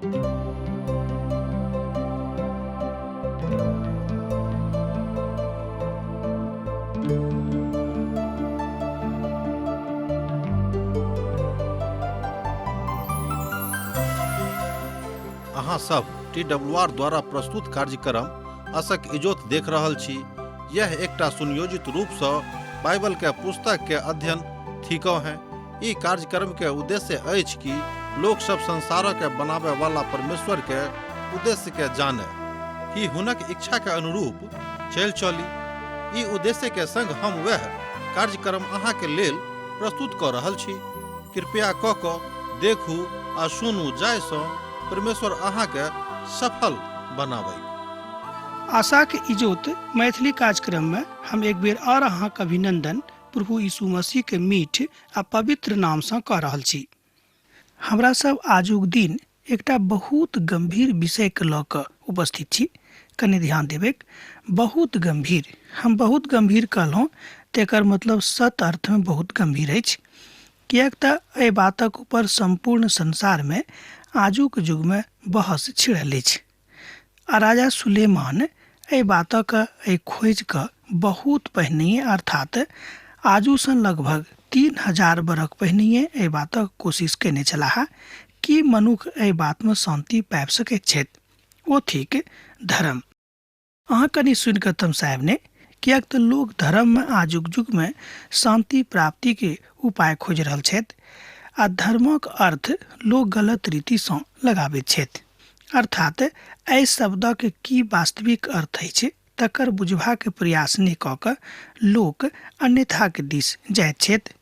अहाँ सब T W R द्वारा प्रस्तुत कार्यक्रम असक इजोत देख रहल छी। यह एकटा सुनियोजित रूप सँ बाइबल के पुस्तक के अध्ययन थिकौ हैं। ई कार्यक्रम के उद्देश्य अछि कि लोक सब संसार के बनावे वाला परमेश्वर के उद्देश्य के जाने कि हुनक इच्छा के अनुरूप चल चली। ई उद्देश्य के संग हम वह कार्यक्रम अहाँ के लेल प्रस्तुत क रहल छी। कृपया क क देखू आ सुनू जाहि सँ परमेश्वर अहाँ के सफल बनाबै। आशाक इजोत मैथिली कार्यक्रम में हम एक बेर और अहाँक अभिनंदन प्रभु यीशु मसीह के मीठ आ पवित्र नाम सँ कऽ रहल छी। हमरा सब आजुक दिन एकटा बहुत गंभीर विषय के लऽ कऽ उपस्थित छी। कनि ध्यान देबैक, बहुत गंभीर। हम बहुत गंभीर कहलहुँ तेकर मतलब सत अर्थ में बहुत गंभीर अछि, किएक तऽ एहि बातक ऊपर सम्पूर्ण संसार में आजुक युग में बहस छिड़ल अछि। आ राजा सुलेमान एहि बातक एहि खोजके बहुत पहिनहिए अर्थात आजूसँ लगभग 3000 बरख पहिनहिए एहि बातक कोशिश कयने छलाह कि मनुख एहि बातमे शान्ति पाबि सकैत छथि। ओ थिक धर्म। अहाँ कनि सुनि कऽ तमसायब नहि, किएक तऽ लोक धर्ममे आजुक युगमे शान्ति प्राप्तिके उपाय खोजि रहल छथि आ धर्मक अर्थ लोक गलत रीतिसँ लगाबैत छथि। अर्थात एहि शब्दक की वास्तविक अर्थ अछि तकर बुझबाक प्रयास नहि कऽ कऽ लोक अन्यथाक दिस जाइत छथि।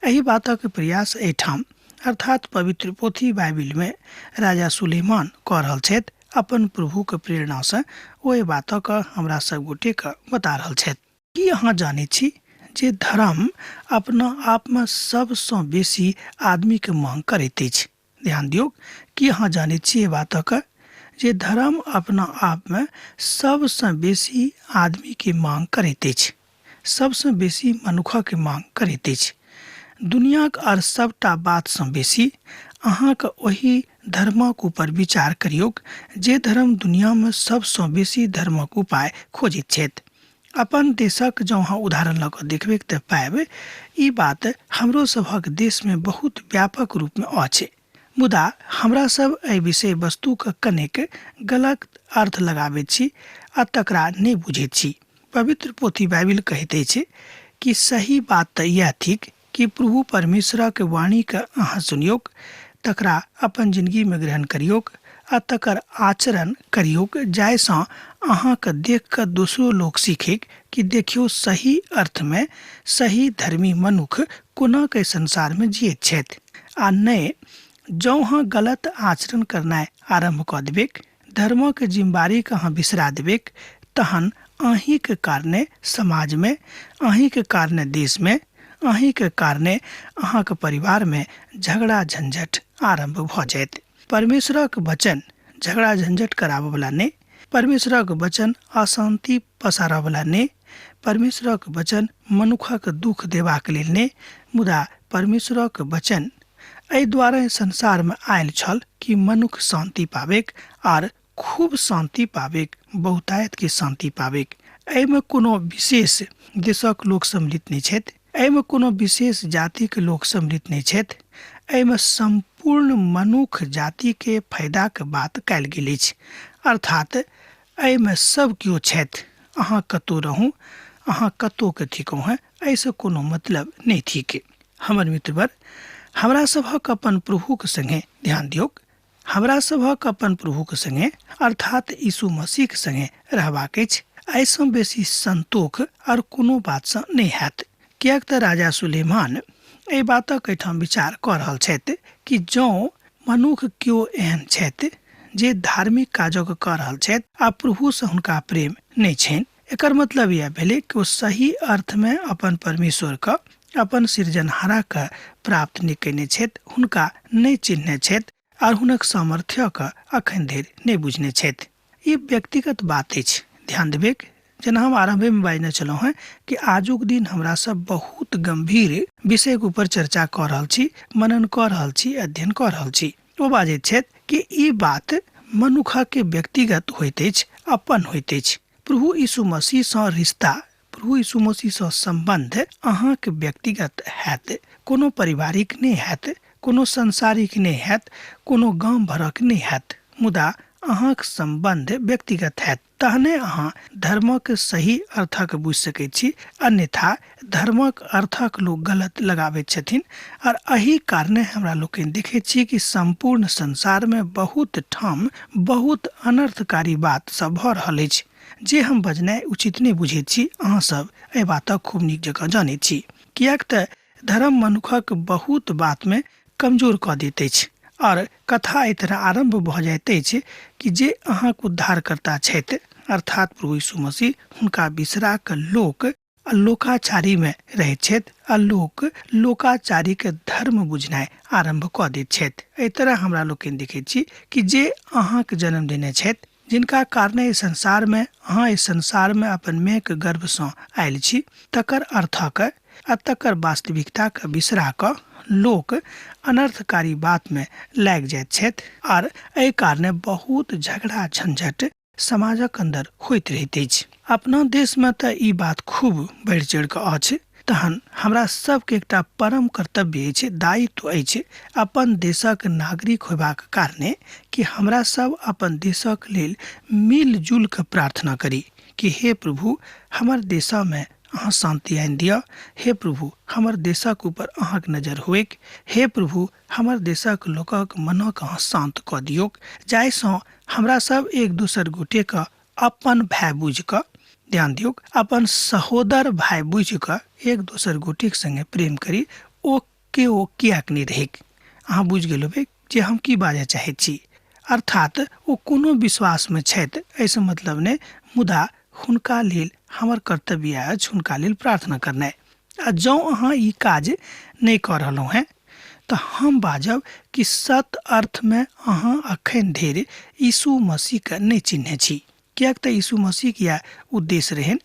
एहि बातक प्रयास एहिठाम अर्थात पवित्र पोथी बाइबिलमे राजा सुलेमान कऽ रहल छथि। अपन प्रभुक प्रेरणासँ ओ एहि बातक हमरा सब गोटेके बता रहल छथि। की अहाँ जानैत छी जे धर्म अपना आपमे सबसँ बेसी आदमीके मांग करैत अछि? ध्यान दियौक, की अहाँ जानैत छी एहि बातक जे धर्म अपना आपमे सबसँ बेसी आदमीके मांग करैत अछि, सबसँ बेसी मनुखक मांग करैत अछि। दुनियाक आर सबटा बातसँ बेसी अहाँके ओहि धर्मक ऊपर विचार करियौक जे धर्म दुनियामे सबसँ बेसी धर्मक उपाय खोजैत छथि। अपन देशक जँ अहाँ उदाहरण लऽ कऽ देखबैक तऽ पायब ई बात हमरो सभक देशमे बहुत व्यापक रूपमे अछि, मुदा हमरा सब एहि विषय वस्तुके कनेक गलत अर्थ लगाबैत छी आ तकरा नहि बुझैत छी। पवित्र पोथी बाइबिल कहैत अछि कि सही बात तऽ इएह थिक कि प्रभु परमेश्वरक वाणीके अहाँ सुनियौक, तकरा अपन जिनगीमे ग्रहण करियौक आ तकर आचरण करियौक, जाहिसँ अहाँके देख कऽ दोसरो लोक सीखैक कि देखियौ सही अर्थमे सही धर्मी मनुख कोना के संसारमे जियैत छथि। आ नहि जँ अहाँ गलत आचरण करनाइ आरम्भ कऽ देबैक, धर्मक जिम्मेवारीके अहाँ बिसरा देबैक, तहन अहीँके कारणे समाजमे, अहीँके कारणे देशमे, अहीँके कारणे अहाँके परिवारमे झगड़ा झंझट आरम्भ भऽ जायत। परमेश्वरक वचन झगड़ा झंझट कराबऽवला नहि, परमेश्वरक वचन अशान्ति पसारऽवला नहि, परमेश्वरक वचन मनुखक दुःख देबाक लेल नहि, मुदा परमेश्वरक वचन एहि दुआरे संसारमे आयल छल कि मनुख शान्ति पाबैक आर खूब शान्ति पाबैक, बहुतायत के शान्ति पाबैक। एहिमे कोनो विशेष देशक लोक सम्मिलित नहि छथि, एहिमे कोनो विशेष जातिके लोक सम्मिलित नहि छथि, एहिमे सम्पूर्ण मनुख जातिके फायदाके बात कयल गेल अछि। अर्थात एहिमे सब केओ छथि। अहाँ कतहु रहू, अहाँ कतहुके थिकहुँ हेँ, एहिसँ कोनो मतलब नहि थिक। हमर मित्रवर, हमरा सभक अपन प्रभुक संगे ध्यान दियौक, हमरा सभक अपन प्रभुक संगे अर्थात यीशु मसीहक संगे रहबाक अछि। एहिसँ बेसी संतोख आर कोनो बातसँ नहि हैत, किएक तऽ राजा सुलेमान एहि बातक एहिठाम विचार कऽ रहल छथि कि जँ मनुख केओ एहन छथि जे धार्मिक काजक कऽ रहल छथि आ प्रभुसँ हुनका प्रेम नहि छनि, एकर मतलब इएह भेलै कि ओ सही अर्थमे अपन परमेश्वरके, अपन सृजनहाराके प्राप्त नहि कयने छथि, हुनका नहि चिन्हने छथि आर हुनक सामर्थ्यके अखन धरि नहि बुझने छथि। ई व्यक्तिगत बात अछि। ध्यान देबैक, जेना हम आरम्भेमे बाजने छलहुँ हेँ कि आजुक दिन हमरा सब बहुत गम्भीर विषयके ऊपर चर्चा कऽ रहल छी, मनन कऽ रहल छी, अध्ययन कऽ रहल छी। ओ बाजैत छथि कि ई बात मनुखके व्यक्तिगत होइत अछि, अपन होइत अछि। प्रभु यीशु मसीहसँ रिश्ता, प्रभु यीशु मसीहसँ सम्बन्ध अहाँके व्यक्तिगत हैत, कोनो पारिवारिक नहि हैत, कोनो सांसारिक नहि हैत, कोनो गाम भरक नहि हैत, मुदा अहाँके सम्बन्ध व्यक्तिगत हैत। तहने अहाँ धर्मक सही अर्थक बुझि सकैत छी, अन्यथा धर्मक अर्थक लोक गलत लगाबैत छथिन। और एहि कारणे हमरा लोकनि देखैत छी कि सम्पूर्ण संसारमे बहुत ठाम बहुत अनर्थकारी बात सब भऽ रहल अछि, जे हम बजनाइ उचित नहि बुझैत छी। अहाँ सब एहि बातक खूब नीक जकाँ जानैत छी, किएक तऽ धर्म मनुखक बहुत बातमे कमजोर कऽ दैत अछि। और कथा एहि तरह आरम्भ भऽ जाइत अछि कि जे अहाँक उद्धारकर्ता छथि अर्थात प्रभु यीशु मसीह, हुनका बिसरा कऽ लोक लोकाचारीमे रहैत छथि आ लोक लोकाचारीके धर्म बुझनाइ आरम्भ कऽ दैत छथि। एहि तरह हमरा लोकनि देखैत छी कि जे अहाँके जन्म देने छथि, जिनका कारणे एहि संसारमे अहाँ एहि संसारमे अपन मायके गर्भसँ आयल छी, तकर अर्थक आ तकर वास्तविकताके बिसरा कऽ लोक अनर्थकारी बातमे लागि जाइत छथि। आर एहि कारणे बहुत झगड़ा झंझट समाजक अन्दर होइत रहैत अछि। अपना देशमे तऽ ई बात खूब बढ़ि चढ़ि कऽ अछि। तहन हमरा सबके एकटा परम कर्तव्य अछि, दायित्व अछि अपन देशक नागरिक होयबाक कारणे कि हमरा सब अपन देशक लेल मिलजुल कऽ प्रार्थना करी कि हे प्रभु, हमर देशमे अहाँ शान्ति आनि दिअ, हे प्रभु हमर देशक ऊपर अहाँके नजर होइक, हे प्रभु हमर देशक लोकक मनक अहाँ शान्त कऽ दियौक, जाहिसँ हमरा सब एक दोसर गोटेके अपन भाय बुझि कऽ, ध्यान दियौक, अपन सहोदर भाय बुझि कऽ एक दोसर गोटेके संगे प्रेम करी, ओ केओ किएक नहि रहैक। अहाँ बुझि गेल हेबै जे हम की बाजऽ चाहैत छी। अर्थात ओ कोनो विश्वासमे छथि एहिसँ मतलब नहि, मुदा हुनका लेल हमर कर्तव्य अछि हुनका लेल प्रार्थना करनाइ। आ जँ अहाँ ई काज नहि कऽ रहलहुँ हेँ तऽ हम बाजब कि सत अर्थमे अहाँ अखन धरि यीशु मसीहके नहि चिन्हने छी, किएक तऽ यीशु मसीहके इएह उद्देश्य रहनि।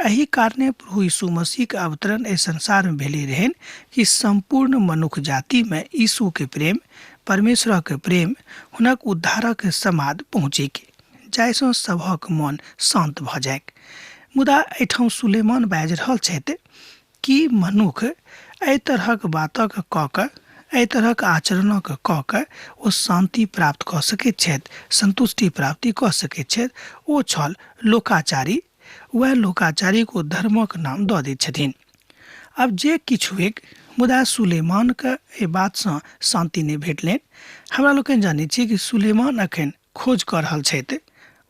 एहि कारणे प्रभु यीशु मसीहके अवतरण एहि संसारमे भेलै रहनि कि सम्पूर्ण मनुख जातिमे यीशुके प्रेम, परमेश्वरके प्रेम, हुनक उद्धारक समाद पहुँचैके, जाहिसँ सभक मन शान्त भऽ जाइक। मुदा एहिठाम सुलेमान बाजि रहल छथि कि मनुख एहि तरहक बातक कऽ कऽ, एहि तरहक आचरणक कऽ कऽ ओ शान्ति प्राप्त कऽ सकैत छथि, सन्तुष्टि प्राप्ति कऽ सकैत छथि। ओ छल लोकाचारी, वएह लोकाचारीक ओ धर्मक नाम दऽ दैत छथिन। आब जे किछु होइक, मुदा सुलेमानके एहि बातसँ शान्ति नहि भेटलनि। हमरा लोकनि जानैत छी कि सुलेमान अखन खोज कऽ रहल छथि।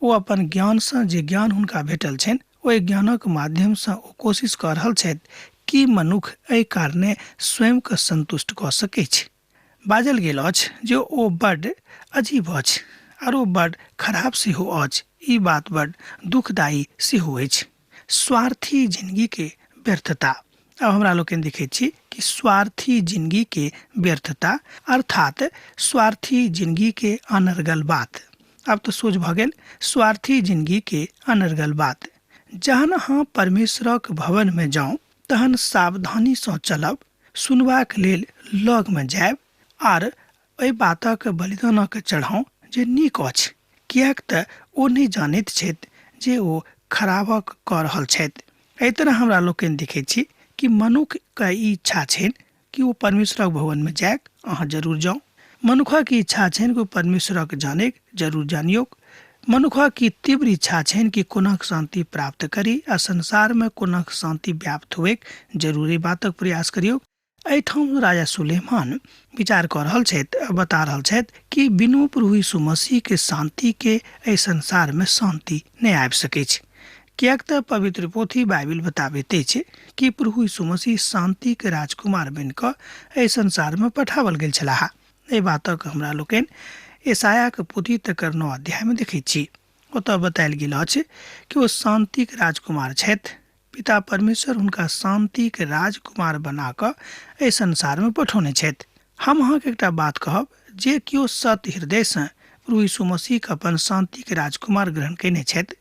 ओ अपन ज्ञानसँ, जे ज्ञान हुनका भेटल छनि, ओहि ज्ञानक माध्यमसँ ओ कोशिश कऽ रहल छथि कि मनुख एहि कारणे स्वयंके सन्तुष्ट कऽ सकैछ। बाजल गेल अछि जे ओ बड्ड अजीब अछि आर ओ बड्ड खराब सेहो अछि। ई बात बड्ड दुखदायी सेहो अछि। स्वार्थी जिनगीके व्यर्थता। अब हमरा लोकनि देखैत छी कि स्वार्थी जिनगीके व्यर्थता अर्थात स्वार्थी जिनगीके अनर्गल बात। आब तऽ सोच भऽ गेल, स्वार्थी जिनगीके अनर्गल बात। जहन अहाँ परमेश्वरक भवनमे जाउ तहन सावधानीसँ चलब, सुनबाक लेल लगमे जायब आर एहि बातक बलिदानक चढ़ाउ जे नीक अछि, किएक तऽ ओ नहि जानैत छथि जे ओ खराबक कऽ रहल छथि। एहि तरह हमरा लोकनि देखैत छी कि मनुखके ई इच्छा छनि कि ओ परमेश्वरक भवनमे जायक, अहाँ जरूर जाउ। मनुखक इच्छा छनि कि ओ परमेश्वरक जानैक, जरूर जानियौक। मनुखक ई तीव्र इच्छा छनि कि कोनाक शान्ति प्राप्त करी आ संसारमे कोनाक शान्ति व्याप्त हुएक, जरूर एहि बातक प्रयास करियौक। एहिठाम राजा सुलेमान विचार कऽ रहल छथि आ बता रहल छथि कि बिनु प्रभु यीशु मसीहके शान्तिके एहि संसारमे शान्ति नहि आबि सकैछ, किएक तऽ पवित्र पोथी बाइबिल बताबैत अछि कि प्रभु यीशु मसीह शान्तिके राजकुमार बनि कऽ एहि संसारमे पठाओल गेल छलाह। एहि बातक हमरा लोकनि यशायाके पोथी तकर 9 अध्यायमे देखैत छी। ओतऽ बतायल गेल अछि कि ओ शान्तिक राजकुमार छथि। पिता परमेश्वर हुनका शान्तिक राजकुमार बना कऽ एहि संसारमे पठौने छथि। हम अहाँके एकटा बात कहब, जे केओ सत्य हृदयसँ प्रभु यीशु मसीहके अपन शान्तिक राजकुमार ग्रहण कयने छथि,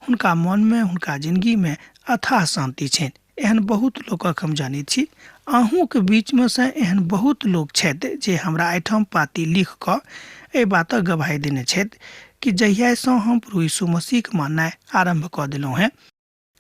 हुनका मनमे, हुनका जिनगीमे अथाह शान्ति छनि। एहन बहुत लोकक हम जानैत छी। अहूँके बीचमे सँ एहन बहुत लोक छथि जे हमरा एहिठाम पाती लिख कऽ एहि बातक गवाही देने छथि कि जहियासँ हम प्रभु यीशु मसीहके माननाइ आरम्भ कऽ देलहुँ हेँ,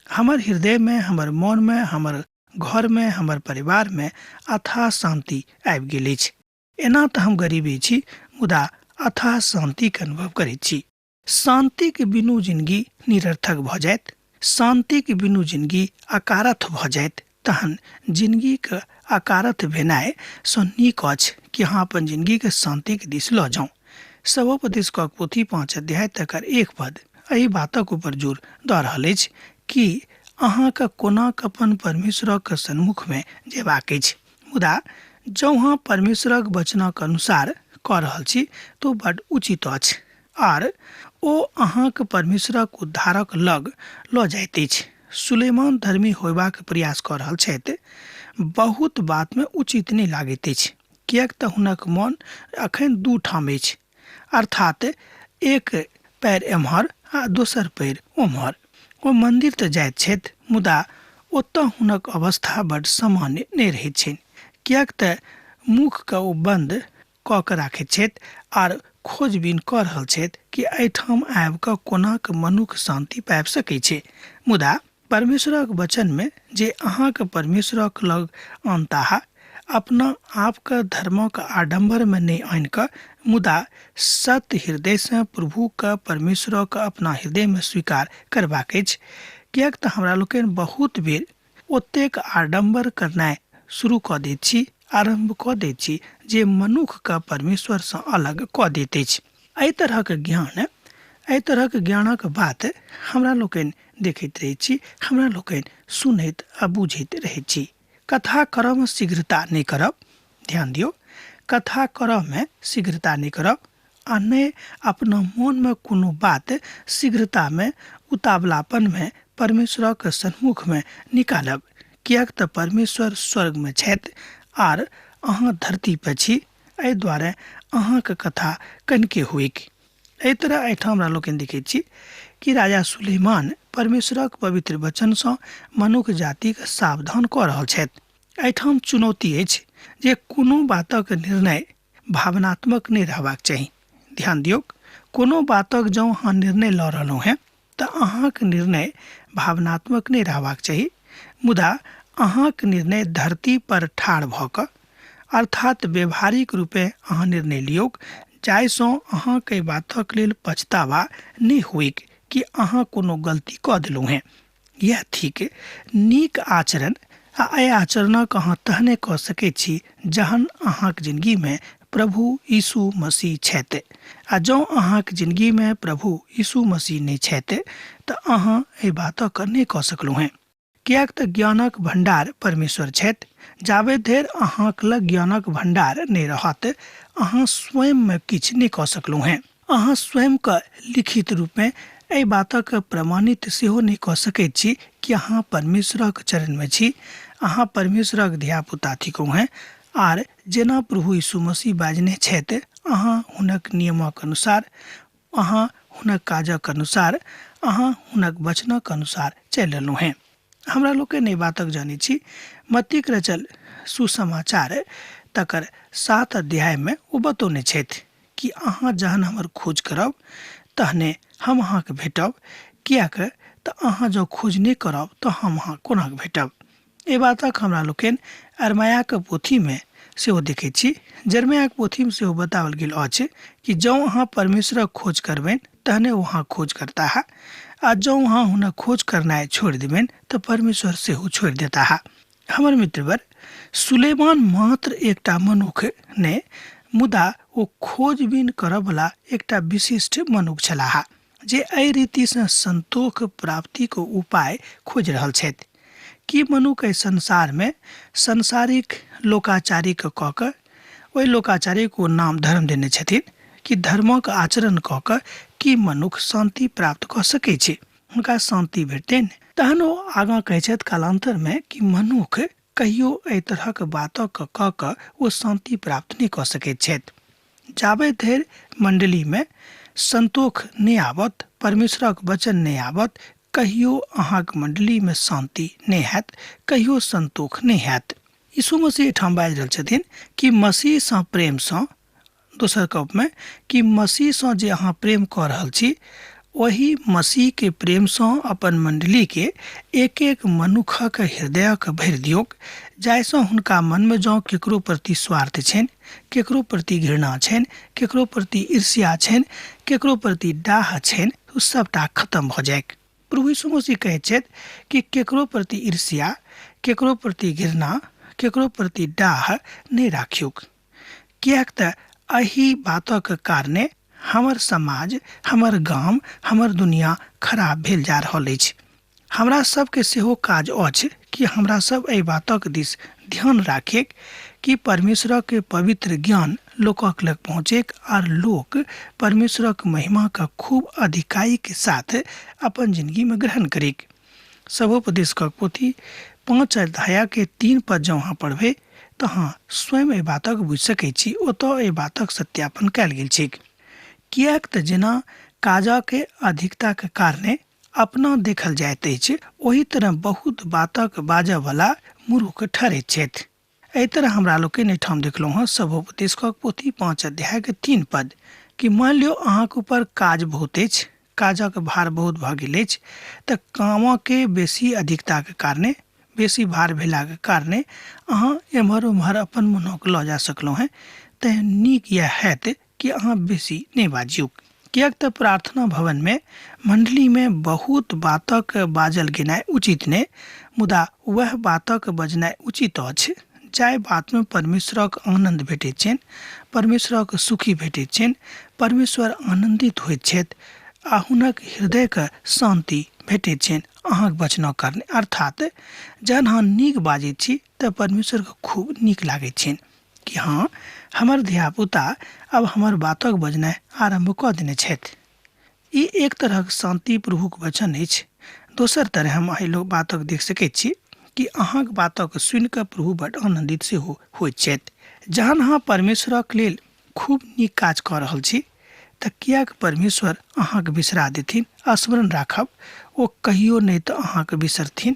हमर हृदयमे, हमर मोनमे, हमर घरमे, हमर परिवारमे अथाह शान्ति आबि गेल अछि। एना तऽ हम गरीबी छी, मुदा अथाह शान्तिके अनुभव करैत छी। शान्तिके बिनु जिनगी निरर्थक भऽ जायत, शान्तिके बिनु जिनगी अकारथ भऽ जायत। तहन जिनगीके अकारथ भेनाइ सँ नीक अछि कि अहाँ अपन जिनगीके शान्तिके दिस लऽ जाउ। सभोपदेशकक पोथी 5 अध्याय तकर 1 पद एहि बातक ऊपर जोर दऽ रहल अछि कि अहाँके कोना अपन परमेश्वरक सन्मुखमे जेबाक अछि। मुदा जँ अहाँ परमेश्वरक वचनक अनुसार कऽ रहल छी तऽ बड उचित अछि आर ओ अहाँके परमेश्वरक उद्धारक लग लऽ जाइत अछि। सुलेमान धर्मी होयबाक प्रयास कऽ रहल छथि, बहुत बातमे उचित नहि लागैत अछि, किएक तऽ हुनक मन अखन 2 ठाम अछि, अर्थात एक पैर एम्हर आ दोसर पैर ओम्हर। ओ मन्दिर तऽ जाइत छथि, मुदा ओतऽ हुनक अवस्था बड सामान्य नहि रहैत छनि, किएक तऽ मुखके ओ बन्द कऽ के राखैत छथि आर खोजबीन कऽ रहल छथि कि एहिठाम आबि कऽ कोना कऽ मनुख शान्ति पाबि सकै छै। मुदा परमेश्वरक वचनमे जे अहाँके परमेश्वरक लग अनताह, अपना आपके धर्मक आडम्बरमे नहि आनि कऽ, मुदा सत्य हृदयसँ प्रभुके परमेश्वरक अपना हृदयमे स्वीकार करबाक अछि। किएक तऽ हमरा लोकनि बहुत बेर ओतेक आडम्बर करनाइ शुरू कऽ दैत छी, आरम्भ कऽ दैत छी जे मनुखके परमेश्वरसँ अलग कऽ दैत अछि। एहि तरहक ज्ञान, एहि तरहक ज्ञानक बात हमरा लोकनि देखैत रहैत छी, हमरा लोकनि सुनैत आ बुझैत रहैत छी। कथा करऽमे शीघ्रता नहि करब, ध्यान दियौ, कथा करऽमे शीघ्रता नहि करब आ नहि अपना मोनमे कोनो बात शीघ्रतामे, उतावलापनमे परमेश्वरक सन्मुखमे निकालब, किएक तऽ परमेश्वर स्वर्गमे छथि आर अहाँ धरती पर छी। एहि दुआरे अहाँके कथा कनिके होइक। एहि तरह एहिठाम हमरा लोकनि देखैत छी कि राजा सुलेमान परमेश्वरक पवित्र वचनसँ मनुख जातिके सावधान कऽ रहल छथि। एहिठाम चुनौती अछि जे कोनो बातक निर्णय भावनात्मक नहि रहबाक चाही। ध्यान दियौक, कोनो बातक जँ अहाँ निर्णय लऽ रहलहुँ हेँ तऽ अहाँके निर्णय भावनात्मक नहि रहबाक चाही, मुदा अहाँके निर्णय धरती पर ठाढ़ भऽ कऽ, अर्थात व्यवहारिक रूपे अहाँ निर्णय लियौक, जाहिसँ अहाँके एहि बातक लेल पछतावा नहि होइक कि अहाँ कोनो गलती कऽ देलहुँ हेँ। यह थिक नीक आचरण, आ एहि आचरणक अहाँ तहने कऽ सकैत छी जहन अहाँक जिनगीमे प्रभु यीशु मसीह छथि। आ जँ अहाँक जिनगीमे प्रभु यीशु मसीह नहि छथि तऽ अहाँ एहि बातक नहि कऽ सकलहुँ हेँ, किएक तऽ ज्ञानक भण्डार परमेश्वर छथि। जाबे धरि अहाँक लग ज्ञानक भण्डार नहि रहत, अहाँ स्वयंमे किछु नहि कऽ सकलहुँ हेँ। अहाँ स्वयंके लिखित रूपमे एहि बातक प्रमाणित सेहो नहि कऽ सकैत छी कि अहाँ परमेश्वरक चरणमे छी, अहाँ परमेश्वरक धियापुता थिकहुँ हेँ, आर जेना प्रभु यीशु मसीह बाजने छथि, अहाँ हुनक नियमक अनुसार, अहाँ हुनक काजक अनुसार, अहाँ हुनक वचनक अनुसार चलि रहलहुँ हेँ। हमरा लोकनि एहि बातक जानैत छी। मत्तीक रचल सुसमाचार तकर 7 अध्यायमे ओ बतौने छथि कि अहाँ जहन हमर खोज करब तहने हम अहाँके भेटब, किएक तऽ अहाँ जँ खोज नहि करब तऽ हम अहाँ कोना भेटब। एहि बातक हमरा लोकनि अरमायाके पोथीमे सेहो देखैत छी। जरमयाके पोथीमे सेहो बताओल गेल अछि कि जँ अहाँ परमेश्वरक खोज करबनि तहने ओ अहाँ खोज करताह, आ जँ अहाँ हुनक खोज करनाइ छोड़ि देबनि तऽ परमेश्वर सेहो छोड़ि देताह। हमर मित्रवर, सुलेमान मात्र एकटा मनुख नहि, मुदा ओ खोजबीन करऽवला एकटा विशिष्ट मनुख छलाह जे एहि रीतिसँ संतोख प्राप्तिक उपाय खोजि रहल छथि। कि मनुख एहि संसारमे सांसारिक लोकाचारीक कऽ कऽ, ओहि लोकाचारीक ओ नाम धर्म देने छथिन, कि धर्मक आचरण कऽ कऽ कि मनुख शान्ति प्राप्त कऽ सकै छै, हुनका शान्ति भेटतनि? तहन ओ आगाँ कहै छथि कालान्तरमे कि मनुख कहियो एहि तरहक बातक कऽ कऽ ओ शान्ति प्राप्त नहि कऽ सकैत छथि। जाबे धरि मण्डलीमे संतोख नहि आबत, परमेश्वरक वचन नहि आबत, कहियो अहाँक मण्डलीमे शान्ति नहि हैत, कहियो सन्तोख नहि हैत। यीशु मसीह एहिठाम बाजि रहल छथिन कि मसीहसँ प्रेमसँ, दोसर गपमे कि मसीहसँ जे अहाँ प्रेम कऽ रहल छी ओहि मसीहके प्रेमसँ अपन मण्डलीके एक एक मनुखक हृदयके भरि दियौक, जाहिसँ हुनका मनमे जँ केकरो प्रति स्वार्थ छनि, केकरो प्रति घृणा छनि, केकरो प्रति ईर्ष्या छनि, केकरो प्रति डाह छनि, ओ सभटा खतम भऽ जाइक। प्रभु यीशु मसीह कहैत छथि कि केकरो प्रति ईर्ष्या, केकरो प्रति घृणा, केकरो प्रति डाह नहि राखियौक, किएक तऽ एहि बातक कारणे हमर समाज, हमर गाम, हमर दुनिया खराब भेल जा रहल अछि। हमरा सबके सेहो काज अछि कि हमरा सब एहि बातक दिस ध्यान राखिक कि परमेश्वरक पवित्र ज्ञान लोकक लग पहुँचेक आर लोक परमेश्वरक महिमाके खूब अधिकाई के साथ अपन जिंदगी में ग्रहण करिक। सभोपदेशक पोथी 5 अध्याय के 3 पद जँ अहाँ पढ़बै तऽ अहाँ स्वयं एहि बातक बुझि सकै छी, ओतऽ एहि बातक सत्यापन कयल गेल छैक। किएक तऽ जेना काजके अधिकताके कारणे अपना देखल जाइत अछि, ओहि तरह बहुत बातक बाजऽवला मूर्ख ठहरैत छथि। एहि तरह हमरा लोकनि एहिठाम देखलहुँ हँ सभोपदेशकक पोथी 5 अध्याय के 3 पद कि मानि लियौ अहाँके ऊपर काज बहुत अछि, काजक भार बहुत भऽ गेल अछि, तऽ कामके बेसी अधिकताके कारणे, बेसी भार भेलाके कारणे अहाँ एम्हर ओम्हर अपन मनोक लऽ जा सकलहुँ हेँ, तैँ नीक इएह हैत कि अहाँ बेसी नहि बाजियौ। किएक तऽ प्रार्थना भवनमे मण्डलीमे बहुत बातक बाजल गेनाइ उचित नहि, मुदा वएह बातक बजनाइ उचित अछि जाहि बातमे परमेश्वरक आनन्द भेटैत छनि, परमेश्वरक सुखी भेटैत छनि, परमेश्वर आनन्दित होइत छथि आ हुनक हृदयके शान्ति भेटैत छनि अहाँक वचनक कारणे। अर्थात जहन अहाँ नीक बाजैत छी तऽ परमेश्वरके खूब नीक लागैत छनि कि हँ, हमर धियापुता आब हमर बातक बजनाइ आरम्भ कऽ देने छथि। ई एक तरहक शान्ति प्रभुक वचन अछि। दोसर तरह हम एहि लोक बातक देख सकैत छी कि अहाँक बातक सुनि कऽ प्रभु बड आनन्दित सेहो होइत छथि। जहन अहाँ परमेश्वरक लेल खूब नीक काज कऽ रहल छी तऽ किएक परमेश्वर अहाँक बिसरा देथिन? स्मरण राखब, ओ कहियो नहि तऽ अहाँक बिसरथिन,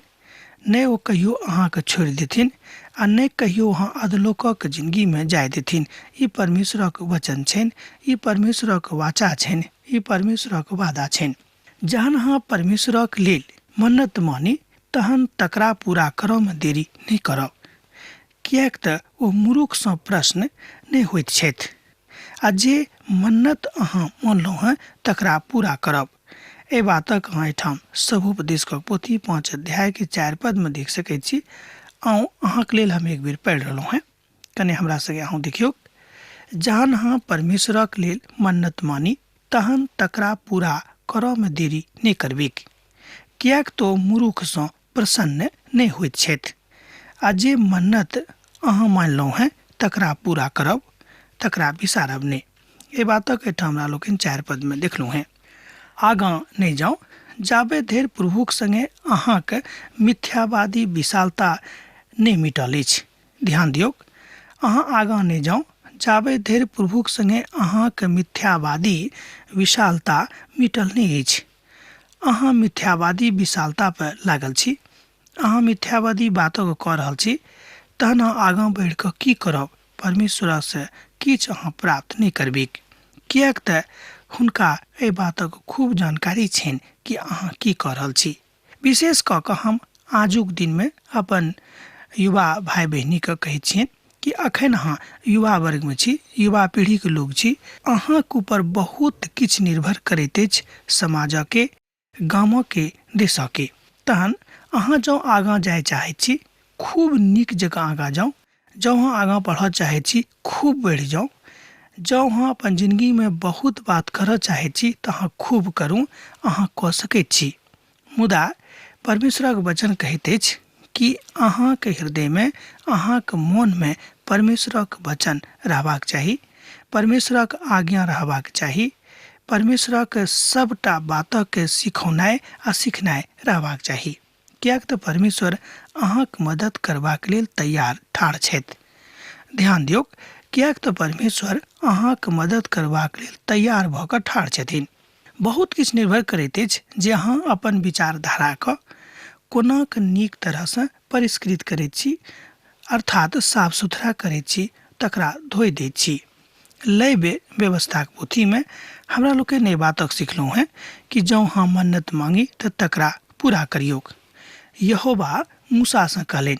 नहि ओ कहियो अहाँके छोड़ि देथिन आ नहि कहियो अहाँ अधलोकक जिंदगीमे जाय देथिन। ई परमेश्वरक वचन छनि, ई परमेश्वरक वाचा छनि, ई परमेश्वरक वादा छनि। जहन अहाँ परमेश्वरक लेल मन्नत मानी तहन तकरा पूरा करऽमे देरी नहि करब, किएक तऽ ओ मूर्खसँ प्रश्न नहि होइत छथि। आ जे मन्नत अहाँ मानलहुँ हेँ तकरा पूरा करब। एहि बातक अहाँ एहिठाम सभोपदेशकक पोथी 5 अध्याय के 4 पद में देख सकैत छी। आउ अहाँके लेल हम एक बेर पढ़ि रहलहुँ हेँ, कने हमरा संगे अहूँ देखियौ। जहन अहाँ परमेश्वरक लेल मन्नत मानी तहन तकरा पूरा करऽ में देरी नहि करबीक, किएक तो मूर्खसँ प्रसन्न नहि होइत छथि। आ जे मन्नत अहाँ मानलहुँ हेँ तकरा पूरा करब, तकरा बिसारब नहि। एहि बातक एहिठाम हमरा लोकनि 4 पद में देखलहुँ हेँ। आगाँ नहि जाउ जाबे धरि प्रभुक संगे अहाँक मिथ्यावादी विशालता नहि मिटल अछि। ध्यान दियौक, अहाँ आगाँ नहि जाउ जाबे धरि प्रभुक संगे अहाँक मिथ्यावादी विशालता मिटल नहि अछि। अहाँ मिथ्यावादी विशालता पर लागल छी, अहाँ मिथ्यावादी बातक कऽ रहल छी, तहन अहाँ आगाँ बढ़ि कऽ की करब? परमेश्वरसँ किछु अहाँ प्राप्त नहि करबीक, किएक तऽ हुनका एहि बातक खूब जानकारी छनि कि अहाँ की कऽ रहल छी। विशेष कऽ कऽ हम आजुक दिनमे अपन युवा भाइ बहिनीके कहै छियनि कि अखन अहाँ युवा वर्गमे छी, युवा पीढ़ीके लोक छी, अहाँके ऊपर बहुत किछु निर्भर करैत अछि समाजके, गामके, देशके। तहन अहाँ जँ आगाँ जाय चाहैत छी, खूब नीक जकाँ आगाँ जाउ। जँ अहाँ आगाँ बढ़ऽ चाहैत छी, खूब बढ़ि जाउ। जँ अहाँ अपन जिनगीमे बहुत बात करऽ चाहैत छी तऽ अहाँ खूब करू, अहाँ कऽ सकैत छी। मुदा परमेश्वरक वचन कहैत अछि कि अहाँके हृदयमे, अहाँके मोनमे परमेश्वरक वचन रहबाक चाही, परमेश्वरक आज्ञा रहबाक चाही, परमेश्वरक सबटा बातक सिखौनाइ आ सिखनाइ रहबाक चाही। किएक तऽ परमेश्वर अहाँक मदद करबाक लेल तैयार ठाढ़ छथि। ध्यान दियौक, किएक तऽ परमेश्वर अहाँक मदद करबाक लेल तैयार भऽ कऽ ठाढ़ छथिन। बहुत किछु निर्भर करैत अछि जे अहाँ अपन विचारधाराके कोना कऽ नीक तरहसँ परिष्कृत करैत छी, अर्थात साफ सुथरा करैत छी, तकरा धोइ दैत छी। लैबे व्यवस्थाक पोथीमे हमरा लोकनि एहि बातक सिखलहुँ हेँ कि जँ अहाँ मन्नत मांगी तऽ तकरा पूरा करियौक। यहोवा मूसासँ कहलनि,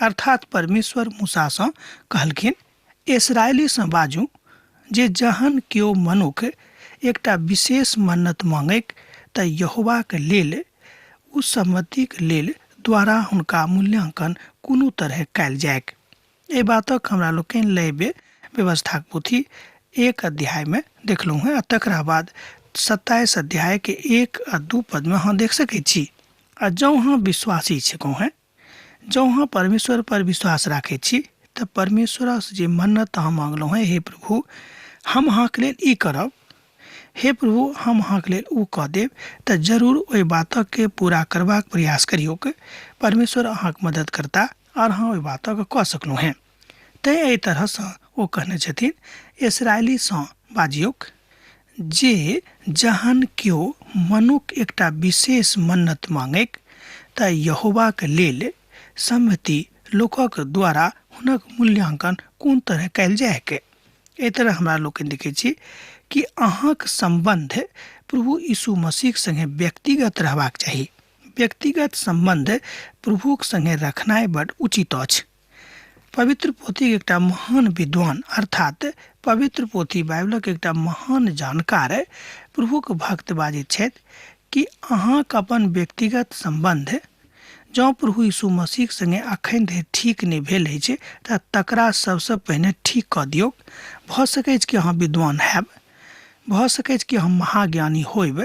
अर्थात परमेश्वर मूसासँ कहलखिन, इस्राएलीसँ बाजू जे जहन केओ मनुख एकटा विशेष मन्नत मांगैक तऽ यहोवाक लेल ओ सम्मतिक लेल द्वारा हुनका मूल्यांकन कोनो तरहे कयल जाइक। एहि बातक हमरा लोकनि लैबे व्यवस्थाक पोथी 1 अध्यायमे देखलहुँ हेँ आ तकरा बाद 27 अध्यायके 1 आ 2 पदमे अहाँ देख सकैत छी। आ जँ अहाँ विश्वासी छलहुँ हेँ, जँ अहाँ परमेश्वर पर विश्वास राखैत छी तऽ परमेश्वरसँ जे मन्नत अहाँ मांगलहुँ हेँ, हे प्रभु हम अहाँके लेल ई करब, हे प्रभु हम अहाँके लेल ओ कऽ देब, तऽ जरूर ओहि बातके पूरा करबाक प्रयास करियौक। परमेश्वर अहाँके मदद करता आओर अहाँ ओहि बातके कऽ सकलहुँ हेँ। तैँ एहि तरहसँ ओ कहने छथिन, इसराइलीसँ बाजियौक जे जहन केओ मनुख एकटा विशेष मन्नत मांगैक तऽ यहोवाक लेल सम्मति लोकक द्वारा हुनक मूल्यांकन कोन तरह कयल जाइक। एहि तरह हमरा लोकनि देखै छी कि अहाँक सम्बन्ध प्रभु यीशु मसीहक संगे व्यक्तिगत रहबाक चाही। व्यक्तिगत सम्बन्ध प्रभुक संगे रखनाइ बड उचित अछि। पवित्र पोथीक एकटा महान विद्वान अर्थात पवित्र पोथी बाइबलक एकटा महान जानकार प्रभुक भक्त बाजैत छथि कि अहाँक अपन व्यक्तिगत सम्बन्ध जँ प्रभु यीशु मसीहक संगे अखन धरि ठीक नहि भेल अछि तऽ तकरा सबसँ पहिने ठीक कऽ दियौक। भऽ सकैछ कि अहाँ विद्वान हैब, भऽ सकैछ कि अहाँ महाज्ञानी होयब,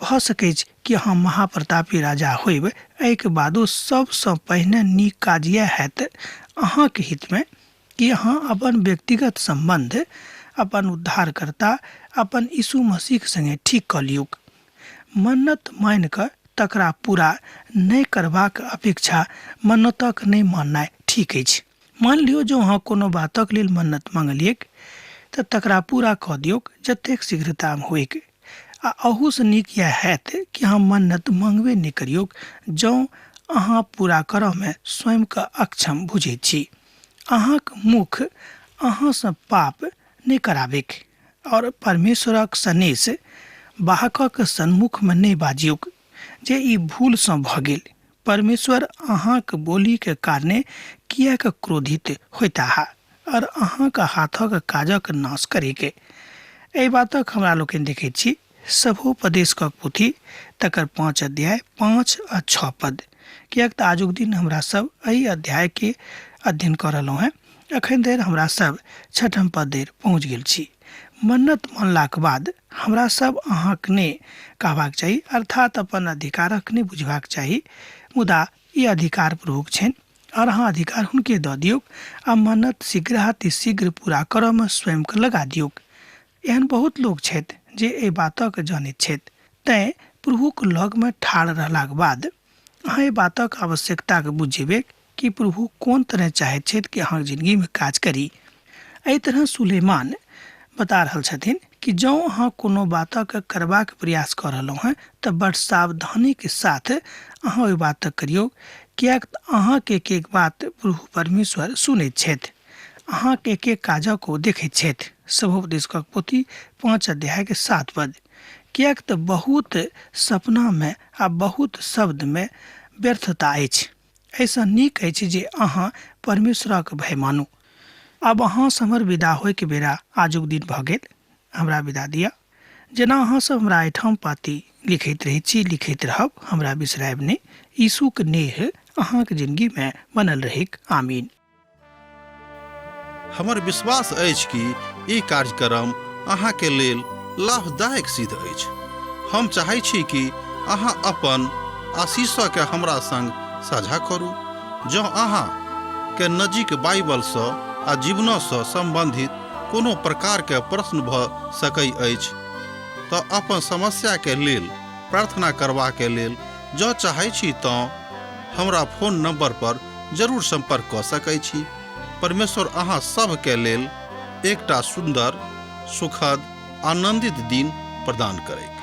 भऽ सकैछ कि अहाँ महाप्रतापी राजा होयब, एहिके बादो सबसँ पहिने नीक काज इएह हैत अहाँके हितमे कि अहाँ अपन व्यक्तिगत सम्बन्ध अपन उद्धारकर्ता अपन यीशु मसीहक संगे ठीक कऽ लियौक। मन्नत मानि कऽ तकरा पूरा नहि करबाक अपेक्षा मन्नतक नहि माननाइ ठीक अछि। मानि लियौ जँ अहाँ कोनो बातक लेल मन्नत मांगलियैक तऽ तकरा पूरा कऽ दियौक जतेक शीघ्रतामे होइक। आ अहूसँ नीक इएह हैत कि अहाँ मन्नत मांगबे नहि करियौक जँ अहाँ पूरा करऽमे स्वयंके अक्षम बुझैत छी। अहाँक मुख अहाँसँ पाप नहि कराबैक आओर परमेश्वरक सनेस वाहकक सन्मुखमे नहि बाजियौक जे ई भूलसँ भऽ गेल। परमेश्वर अहाँक बोलीके कारणे किएक क्रोधित होइताह आओर अहाँक हाथक काजक नाश करैक। एहि बातक हमरा लोकनि देखैत छी सभोपदेशकक पोथी तकर 5 अध्याय 5 आ 6 पद, किएक तऽ आजुक दिन हमरा सब एहि अध्यायके अध्ययन कऽ रहलहुँ हेँ। एखन धरि हमरा सब 6 पद धरि पहुँच गेल छी। मन्नत मानलाक बाद हमरा सब अहाँक नहि कहबाक चाही, अर्थात अपन अधिकारक नहि बुझबाक चाही, मुदा ई अधिकार प्रभुक छनि और अहाँ अधिकार हुनके दऽ दियौक आ मन्नत शीघ्रातिशीघ्र पूरा करऽमे स्वयंके लगा दियौक। एहन बहुत लोक छथि जे एहि बातक जानैत छथि। तैँ प्रभुक लगमे ठाढ़ रहलाक बाद अहाँ एहि बातक आवश्यकताके बुझि जेबै कि प्रभु कोन तरह चाहैत छथि कि अहाँके जिंदगीमे काज करी। एहि तरह सुलेमान बता रहल छथिन कि जँ अहाँ कोनो बातक करबाक प्रयास कऽ रहलहुँ हेँ तऽ बड़ सावधानीके साथ अहाँ ओहि बातक करियौ, किएक तऽ अहाँके एक एक बात प्रभु परमेश्वर सुनैत छथि, अहाँके एक एक काजक ओ देखैत छथि। सभोपदेशकक पोथी 5 अध्यायके 7 पद। किएक तऽ बहुत सपनामे आ बहुत शब्दमे व्यर्थता अछि। एहिसँ नीक अछि जे अहाँ परमेश्वरक भय मानू। आब अहाँसँ हमर विदा होइके बेरा आजुक दिन भऽ गेल। हमरा विदा दिअ। जेना अहाँ सब हमरा एहिठाम पाती लिखैत रहै छी, लिखैत रहब, हमरा बिसरायब नहि। यीशुक नेह अहाँक जिंदगीमे बनल रहैक। आमीन। हमर विश्वास अछि कि ई कार्यक्रम अहाँके लेल लाभदायक सिद्ध अछि। हम चाहै छी कि अहाँ अपन आशीषके हमरा संग साझा करू। जँ अहाँ के नजीक बाइबलसँ आ जीवनसँ सम्बन्धित कोनो प्रकारके प्रश्न भऽ सकै अछि तऽ अपन समस्याके लेल प्रार्थना करबाके लेल जँ चाहै छी तँ हमरा फोन नंबर पर जरूर संपर्क कऽ सकै छी। परमेश्वर अहाँ सभके लेल एकटा सुन्दर, सुखद, आनंदित दिन प्रदान करैक।